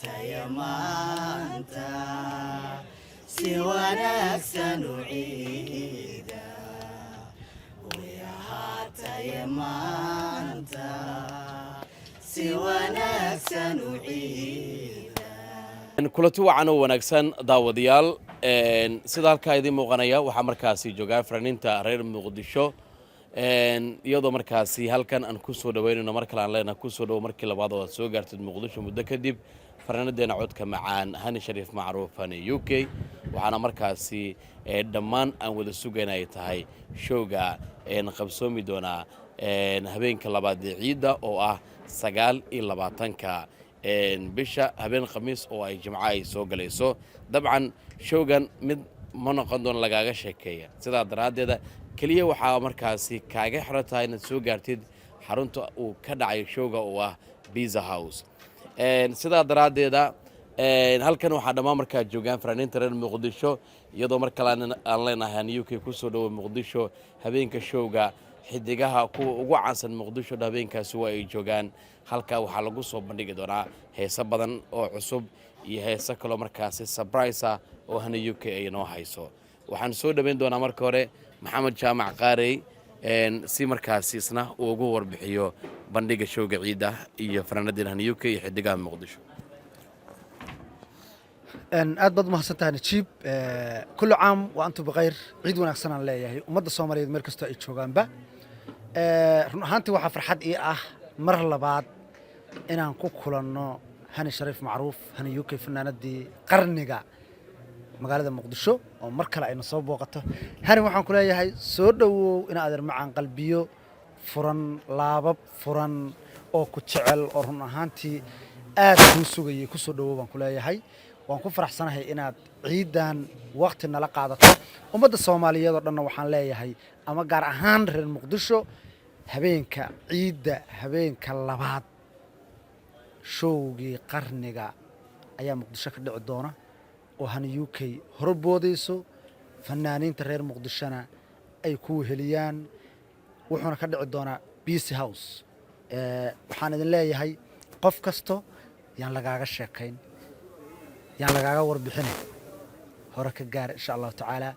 Ahaataya maanta, si wanaagsan u ciida. Way ahaataya maanta, si wanaagsan u ciida. Kulanti wacan oo wanaagsan, daawadayaal. Sida halkaa idiin muuqanaya, waxaa markaasi joogaa fanaaniinta reer Muqdisho, iyadoo markaasi halkan aan ku soo dhaweynayno, mar kale aan leenahay kusoo dhawo markii labaad oo aad soo gaartid Muqdisho muddo kadib, fanaanadeena codka macaan, Hani Shariif Macruuf, Hani UK. Waxaana markaasi dhammaan aan wada sugayna ay tahay showga qabsoomi doonaa habeenka labaad ee ciidda, oo ah 29-ka bisha, habeen Khamiis oo ay Jimco ay soo galayso. Dabcan showgan mid ma noqon doono lagaaga sheekeeya. Sidaa daraaddeeda keliya waxaa markaasi kaaga xiran tahay inaad soo gaartid xarunta uu ka dhacay showga, oo ah Pizza House. Sidaa daraaddeeda halkan waxaa dhammaan markaa joogaan fanaaniinta reer Muqdisho, iyadoo mar kale aan leenahay aan UK kusoo dhowo Muqdisho. Habeenka showga, xidigaha kuwa ugu caansan Muqdisho habeenkaasi waa ay joogaan. Halkaa waxaa lagu soo bandhigi doonaa heeso badan oo cusub iyo heeso kaloo markaasi surprise ah oo Hana UK ay noo hayso. Waxaan soo dhoweyn doonaa marka hore Maxamed Jaamac Qaarey, si markaasi isna uu ugu warbixiyo bandhiga showga ciidda iyo fanaanadeen Hana UK iyo xidigaha Muqdisho. Aad baad umahadsan tahay, Najiib. كل عام وأنتم بخير. Ciid wanaagsan aan leeyahay ummadda Soomaaliyeed meel kastoo ay joogaanba. Run ahaantii waxaa farxad ii ah mar labaad inaan ku kulanno Hani Shariif Macruuf, Hani UK, fanaanadii qarniga magaalada Muqdisho, oo mar kale ayna soo booqato. Hani, waxaan ku leeyahay soo dhowow in adeer macaan. Qalbiyo furan, laabab furan oo ku jecel oo run ahaantii aad kuu sugayay, ku soo dhowow baan ku leeyahay. Waan ku faraxsanahay inaad ciidan waqti nala qaadato. Ummadda Soomaaliyeed oo dhanna waxaan leeyahay, ama gaar ahaan reer Muqdisho, habeenka ciidda, habeenka labaad, showgii qarniga ayaa Muqdisho ka dhici doona, oo Hani UK horboodayso, fanaaniinta reer Muqdishona ay ku weheliyaan. Wuxuuna ka dhici doonaa Pizza House. Waxaan idin leeyahay, qof kasto yaan lagaaga sheekayn, yaan lagaaga warbixinay, hore ka gaara, insha Allahu tacaala.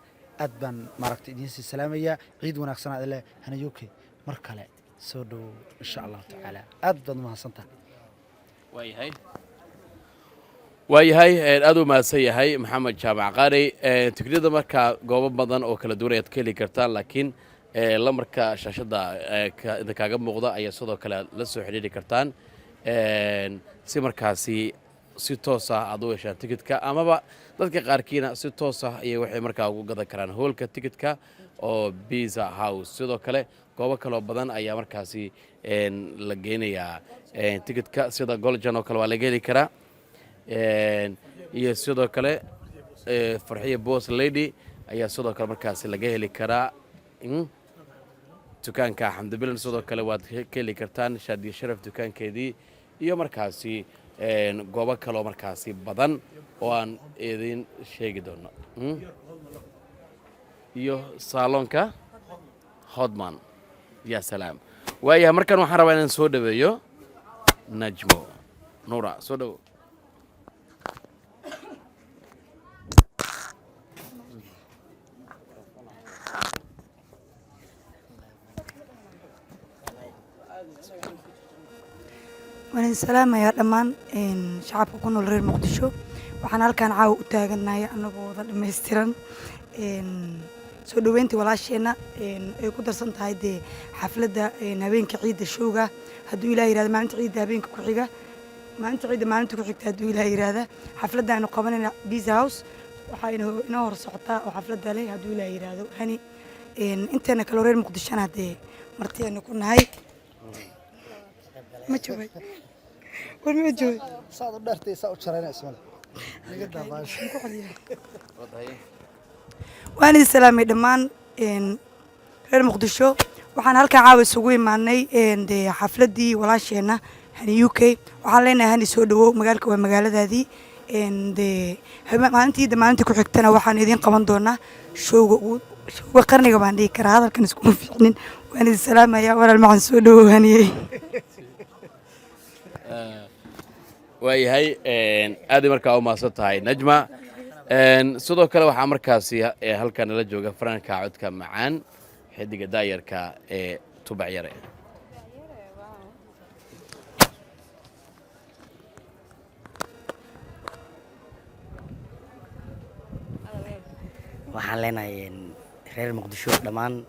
Aad baan maaragtay idiin sii salaamayaa. Ciid wanaagsan aad le. Hana UK, mar kale soo dhowow, insha Allahu tacaala. Aad baad umahadsantaha. Waayahay, aad u mahadsan yahay Maxamed Jaamac Qaari. Tigidhada markaa goobo badan oo kala duwan ayaad ka heli kartaan, laakiin lambarka shaashadda idinkaaga muuqda ayaa sidoo kale aad la soo xidhiiri kartaan, si markaasi si toos ah aad u heshaan tikidka, amaba dadka qaarkiina si toos ah ayay waxay markaa ugu gadan karaan hoolka tikidka oo Pizza House. Sidoo kale goobo kaloo badan ayaa markaasi la geynayaa tikidka, sida Goljan oo kale waa laga heli karaa, iyo sidoo kale Farxiya Bos Lady ayaa sidoo kale markaasi laga heli karaa. Dukaanka Xamdibilan sidoo kale waad ka heli kartaan, Shaadiye Sharaf dukaankeedii, iyo markaasi goobo kaloo markaasi badan oo aan idin sheegi doono, iyo saaloonka Hodman. Ya salaam! Waayahay, markan waxaan rabaa inaan soo dhaweeyo Najmo Nuura. Soo dhowo. Waan idin salaamayaa dhammaan shacabka ku nool reer Muqdisho. Waxaan halkaan caawa u taagannahay annagoo wada dhammaystiran soo dhoweyntii walaasheenna ay ku darsan tahay dee xafladda habeenka ciidda showga, hadduu Ilaah yirahdo, maalinta ciidda habeenka ku xiga, maalinta ciidda maalinta ku xigta, hadduu Ilaah yiraahda. Xafladda aynu qabanayna Pizza House waxaa inoo hor socotaa oo xafladda leh, hadduu Ilaah yiraahdo, Hani. Inteena kaloo reer Muqdishona dee marti aynu ku nahay. Ma joogay war, ma joogay? Saad u dheertay, saa u jarayna ismale. Naga daabaash. Waan idin salaamay dhammaan reer Muqdisho. Waxaan halkan caawa isugu imaanay dee xafladdii walaasheenna Hani UK. Waxaan leenahay, Hani, soo dhawow, magaalka waa magaaladaadii. Dee maalintii maalinta ku xigtana waxaan idiin qaban doonaa showga ugu showga qarniga baan dhihi karaa. Hadalkan iskuma fiicnin. Waan idin salaamayaa. Walaal macaan, soo dhawow, Haniyey. Waayahay, aaday markaa u mahadsan tahay, Najma. Sidoo kale waxaa markaasi halkan nala jooga fanaanka codka macaan, xidiga daayarka ee Tubac Yare. Waxaan leenahay reer Muqdisho dhammaan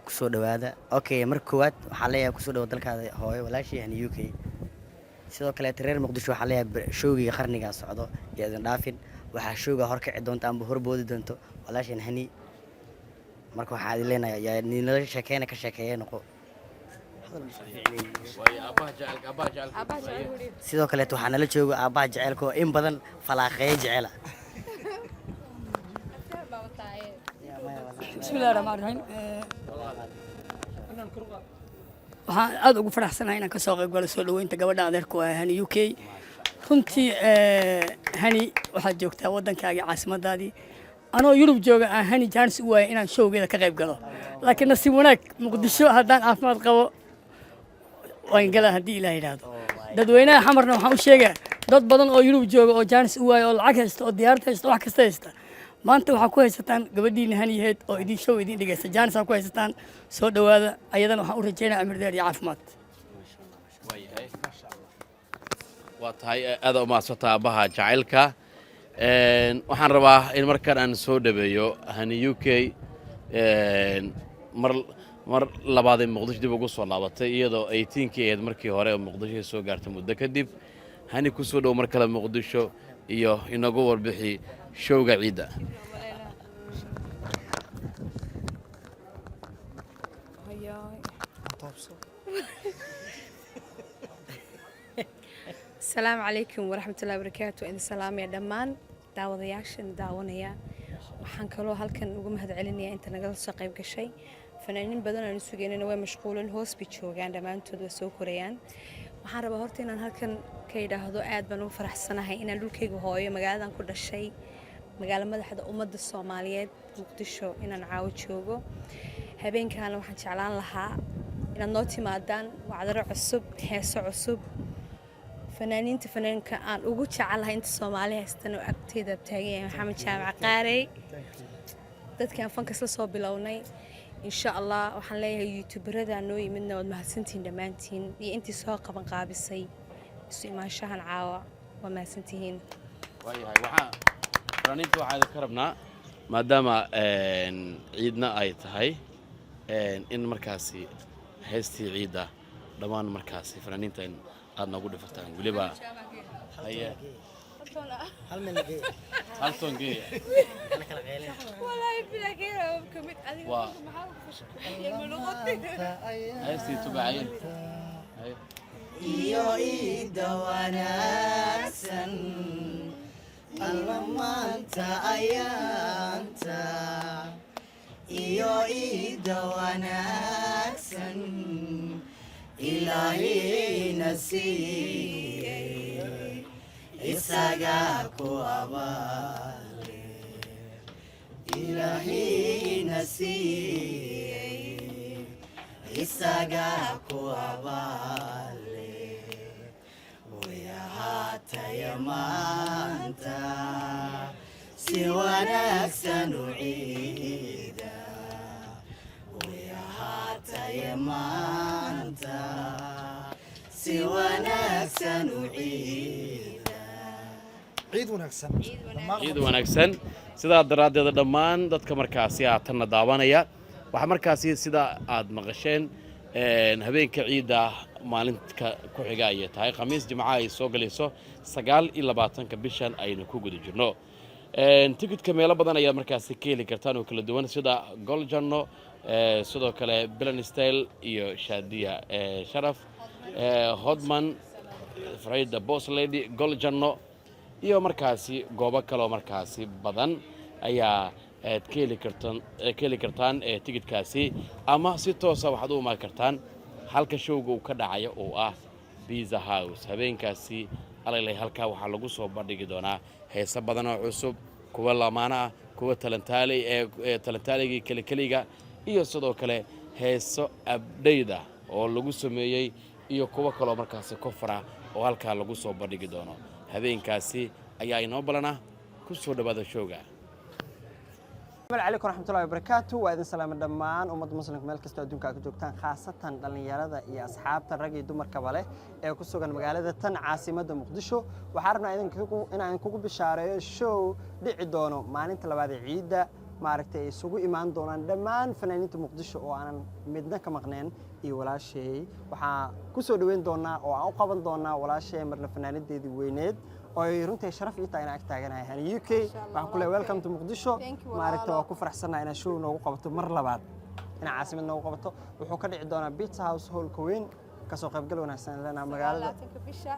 kusoo dhowaada. Okay, marka koowaad waxaan leeyahay kusoo dhawo dalkaada hooyo, walaashii Hani UK. Sidoo kaleeta reer Muqdisho waxaan leeyahay showgiga qarnigaa socdo iyo idin dhaafin. Waxaa showga horkici doonta amba horboodi doonto walaasheen Hani. Marka waxaa idin leenahay yaa ninala sheekeyna ka sheekeeya noqo. Sidoo kaleeta waxaa nala jooga aabbaha jaceylka oo in badan falaaqeeya jecela. Bismillahi raxmaan raxiim. Waxaan aada ugu faraxsanahay inaan kasoo qayb galo soo dhoweynta gabadha adeerku ah, Hani UK. Runtii Hani, waxaad joogtaa waddankaagii, caasimadaadii. Anoo Yurub jooga aan Hani chance u waayay inaan showgeeda ka qayb galo, laakiin nasiib wanaag Muqdisho haddaan caafimaad qabo waan galaa haddii Ilaah yidhaahdo. Dadweynaha Xamarna waxaan u sheegaa, dad badan oo Yurub jooga oo chance u waaya oo lacag haysta oo diyaarad haysta, wax kasta haysta, maanta waxaa ku haysataan gabadhiina Haniyaheed oo idin show idin dhigaysa. Chance aa ku haysataan, soo dhowaada. Ayadana waxaan u rajeynaya cimri dheer iyo caafimaad. Waa tahay, aada umahadsantaa aabbaha jacaylka. Waxaan rabaa in markan aan soo dhaweeyo Hani UK. Mar labaaday Muqdisho dib ugu soo laabatay, iyadoo 18-kii ahayd markii hore oo Muqdisho soo gaartay muddo kadib. Hani, ku soo dhow mar kale Muqdisho iyo inagu warbixi showga ciidda. Asalaamu calaykum waraxmatullahi wabarakaatu. Idin salaamaya dhammaan daawadayaashan daawanaya. Waxaan kaloo halkan uga mahad celinayaa inta nagala soo qayb gashay. Fanaaniin badan aan sugeynana way mashquulan, hoos bay joogaan, dhammaantood waa soo korayaan. Waxaan rabaa horta inaan halkan ka idhaahdo aad baan ugu faraxsanahay inaan dhulkayga hooyo, magaaladan ku dhashay, magaalo madaxda ummadda Soomaaliyeed, Muqdisho, inaan caawo joogo. Habeenkaana waxaan jeclaan lahaa inaad noo timaadaan, wacdaro cusub, heeso cusub, fanaaniinta, fanaanka aan ugu jecelahay inta Soomaali haystan oo agteeda taagan yahay, Maxamed Jaamac Qaarey, dadkaan fankas la soo bilownay. Insha Allah waxaan leeyahay youtuberada noo yimidna waad mahadsantihiin dhammaantiin, iyo intii soo qaban qaabisay isu imaanshahan caawa, waa mahadsantihiin. Waayahay, waxaa fanaaniinta waxaa idinka rabnaa, maadaama ciidna ay tahay, in markaasi heestii ciidda dhammaan markaasi fanaaniinta in aad noogu dhifataan weliba. Haye. Hal meel geey. Hal toon geeya. Kala qeylin. Waa heestii Tubacaye. Haye. Iyo iida wanaagsan, alla maanta ayaanta iyo iida wanaagsan Ilaahayna siiyey, isagaa ku abaale. Ilaahayna siiyey, isagaa ku abaale. Way ahaataya maanta si wanaagsan u ciida, way ahaataya maanta si wanaagsan u ciida. Ciid wanaagsan. Ciid wanaagsan. Sidaa daraaddeed dhammaan dadka markaasi haatanna daawanaya, waxaa markaasi sida aad maqasheen habeenka ciidda maalinka ku xiga ayay tahay Khamiis, Jimcaha ay soo galayso 29-ka bishan aynu ku guda jirno. Tikidka meelo badan ayaad markaasi ka heli kartaan oo kala duwan, sida Goljanno, sidoo kale Bilan Style iyo Shaadiya Sharaf, Hodman, Farida Boss Lady, Goljanno iyo markaasi goobo kaleoo markaasi badan ayaa aad ka heli kartaan, ka heli kartaan tigidhkaasi, ama si toosa waxaad u imaan kartaan halka showga uu ka dhacayo oo ah Pizza House. Habeenkaasi alaylay halkaa waxaa lagu soo bandhigi doonaa heese badan oo cusub, kuwa lamaano ah, kuwa talantaali ee talantaaligii kelikeliga, iyo sidoo kale heeso abdhayda oo lagu sameeyey, iyo kuwo kaloo markaasi kofra. oo halkaa lagu soo bandhigi doono. Habeenkaasi ayaa inoo balana. Ku soo dhowaada showga. Asalaamu calaykum waraxmatullahi wabarakaatu. Waa idin salaama dhammaan ummadda muslimka meel kastoo adduunka aad ka joogtaan, khaasatan dhallinyarada iyo asxaabta rag iyo dumarkaba leh ee ku sugan magaalada tan caasimadda Muqdisho. Waxaan rabnaa inaan idinkugu bishaareeyo show dhici doono maalinta labaad ee ciidda, maaragtay, ay isugu imaan doonaan dhammaan fanaaniinta Muqdisho oo aanan midna ka maqneen iyo walaashay. Waxaa ku soo dhoweyn doonaa oo aan u qaban doonaa walaashay, marna fanaanideedii weyneed oo ay runtii sharaf ii tahay inaan ag taaganahay, Hani UK. Waxaan ku leeyahay welcome to Muqdisho. Maaragta, waa ku faraxsanahay inaad show noogu qabato mar labaad, inaad caasimad noogu qabato. Wuxuu ka dhici doonaa Pizza House, howlka weyn. Kasoo qaybgal wanaagsan leenaha magaalada. 29-ka bisha.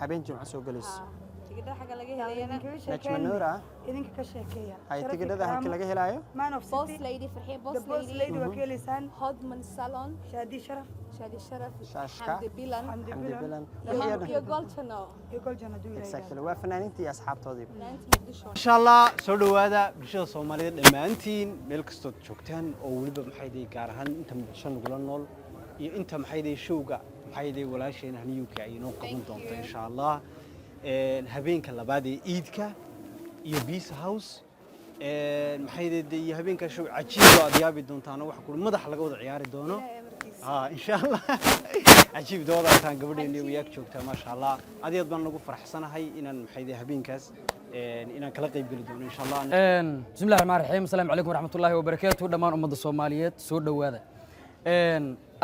Habeen Jimco soo gelayso. Tigidhada xagga laga helayana? Najma Nuura. Idinka ka sheekeeya. Hay, tigidhada halkii laga helaayo? Man of Boss City. Lady, Farxiya Boss The Boss Lady. Lady waa ka heleysaan. Hodman Salon. Shaadi Sharaf. Shaadi Sharaf. Shaashka. Xamdi Bilan. Xamdi. Xamdi Bilan. Dhammaan iyo Goljano. Iyo Goljano hadduu Ilaahay. Exactly, waa fanaaniintii iyo asxaabtoodiiba. Fanaaniinta Muqdisho. Insha Allah, soo dhowaada bulshada Soomaaliyeed dhammaantiin meel kastood joogtaan, oo weliba maxay dihi gaar ahaan inta Muqdisho nagula nool iyo inta maxay dihi showga maxay dihi walaasheena Hani UK ay inoo qaban doonto insha Allah. Habeenka labaad ee iidka iyo Peace House, maxay dihi iyo habeenka show cajiib oo aad yaabi doontaan, waxa ku madaxa laga wada ciyaari doono. Insha Allah, cajiib dooda arkaan gabadheena wayaag joogtaa, maasha Allah. Aad iyo aad baan nagu faraxsanahay inaan maxay dihi habeenkaas inaan kala qayb geli doono insha Allah. Bismi illahi raxmaan raxiim. Asalaamu calaykum waraxmatullaahi wabarakaatu. Dhammaan ummadda Soomaaliyeed soo dhowaada.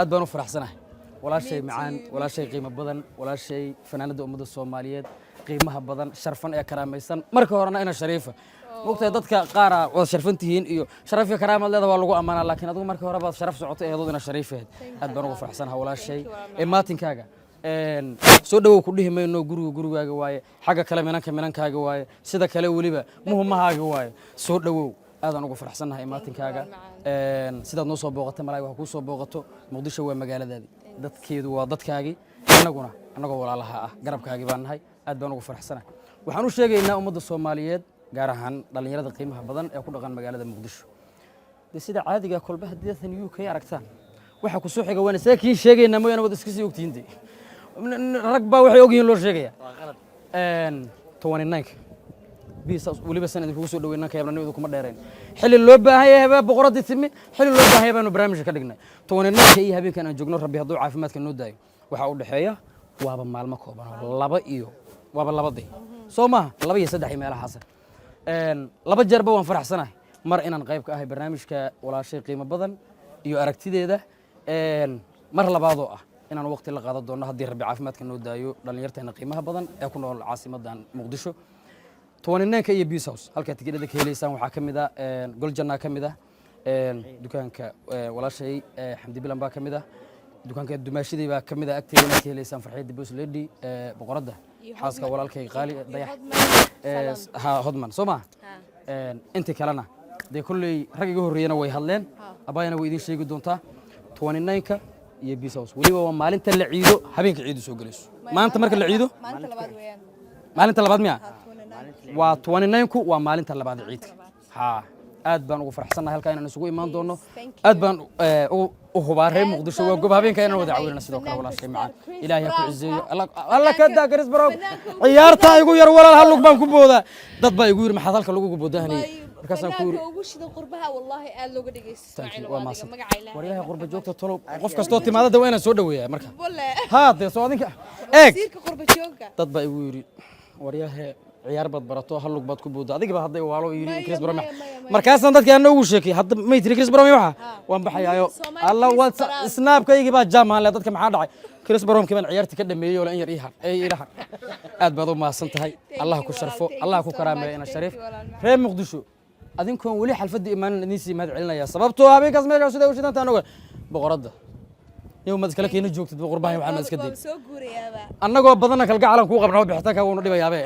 Aad baan u faraxsanahay walaashay macaan, walaashay qiimo badan, walaashay fanaanada ummadda Soomaaliyeed, qiimaha badan, sharfan ee karaamaysan. Marka horena ina shariifa mogtahay, dadka qaara waad sharfan tihiin iyo sharaf iyo karaamaad leeda waa lagu ammaanaa, laakiin adigu marka hore baad sharaf socotay eedood ina shariifaheed. Aad baan ugu faraxsanahay walaashay ee maatinkaaga. Soo dhowow ku dhihi mayno, guriga gurigaaga waaye, xagga kale minanka minankaaga waaye, sida kale weliba muhumahaaga waaye. Soo dhowow, aadaan ugu faraxsannahay imaatinkaaga. Sidaad noo soo booqatay malaag wax kuu soo booqato. Muqdisho waa magaaladaadii, dadkeedu waa dadkaagii, annaguna annagoo walaalaha ah garabkaagii baan nahay. Aad baan ugu faraxsanahay. Waxaan u sheegaynaa ummadda Soomaaliyeed, gaar ahaan dhallinyarada qiimaha badan ee ku dhaqan magaalada Muqdisho, dee sida caadiga kolba haddii dadkan UK aragtaan waxa ku soo xiga waan isaga kiin sheegaynaa mooyaane, waad iska sii ogtihiin. Dee rag baa waxay ogyihiin loo sheegaya. 29-ka biisa weliba san idinkugu soo dhaweynaan ka yaabna kuma dheerayn. Xilli loo baahan yahay baa boqoradii timi, xilli loo baahan yahay baanu barnaamijka ka dhignay. 29-ka iyo habeenkan aan joogno, Rabbi hadduu caafimaadka noo daayo, waxaa u dhexeeya waaba maalmo kooban oo laba iyo waaba laba day soo maaha, laba iyo saddex iyo meelahaasa. Laba jeerba waan faraxsanahay, mar inaan qayb ka ahay barnaamijka walaashay qiimo badan iyo aragtideeda, mar labaadoo ah inaan waqti la qaadan doono haddii Rabbi caafimaadka noo daayo dhallinyarteena qiimaha badan ee ku nool caasimadan Muqdisho. 29-ka iyo Peace House halkaa tigidhada ka heleysaan waxaa ka mid ah Goljannaa, ka mid ah dukaanka walaashay Xamdi Bilan baa ka mid ah, dukaanka dumaashadii baa ka mid ah. Agteeda inaad ka heleysaan Farxiyadda Boss Lady, boqoradda, xaaska walaalkay qaali Dayax ha Hodman soo ma. Intii kalena dee kolley rag iga horreeyana way hadleen, abaayana way idiin sheegi doontaa. 29-ka iyo Peace House weliba waa maalinta la ciido, habeenka ciidu soo gelayso maanta marka la ciido. Maalinta labaad weeyaan. Maalinta labaad miya? Waa 29-ku, waa maalinta labaad ee ciidka. Ha, aad baan ugu faraxsannahay halkaa inaan isugu imaan doono. Aad baan u hubaa reer Muqdisho waa gob habeenka inaan wada caawinana. Sidoo kale walaashay macaan, Ilaahay ha ku cizeeyo. Alla ka daa Chris Brown, ciyaarta igu yar walaal, hal lug baan ku boodaa. Dad baa igu yiri maxaad halka lagugu boodahanayay? Markaasaan ku yiri Fanaanka ugu shidan qurbaha, wallahi aad looga dhegeysto. Thank you, Ismaaciil. waa Waa adiga mahadsan. magaca Ilaahay. Waryaha qurba joogta tolow, qof kastoo timaada da waa inaan soo dhaweeyaa marka. Walle. Haa, dee soo adinka eeg. Wasiirka qurba jooga. Dad baa igu yiri waryahe ciyaar baad barato, hal lug baad ku booda, adiga baa hadday waalo yiri Maya, Chris Brown. Maya, maya, maya. Markaasaan dadka ana ugu sheekay hadda may tiri Chris Brown waxa waan baxayaayo. Soomaali Alla Chris WhatsApp Brown. Snapkaygii baa jaam ahaan leh dadka, maxaa dhacay? Chris Brown kii baan ciyaartii ka dhameeyey oo la in yar ii har ee ila har. Aad baad u mahadsan tahay. Allah ku sharfo, Allah ku karaameeyo ina shariif. Reer Muqdisho, adinkoon weli xalfadda imaanin idin sii mahad celinaya, sababtoo ah habeenkaas meesha siday u shidantaan oga boqoradda yow maad iskala keena joogtid boqorbahan waxaan iska day Waa soo guurayaaba. Annagoo badanna kalgacalan kuu qabnaa, bixitaanka wuuna dhibayaabe.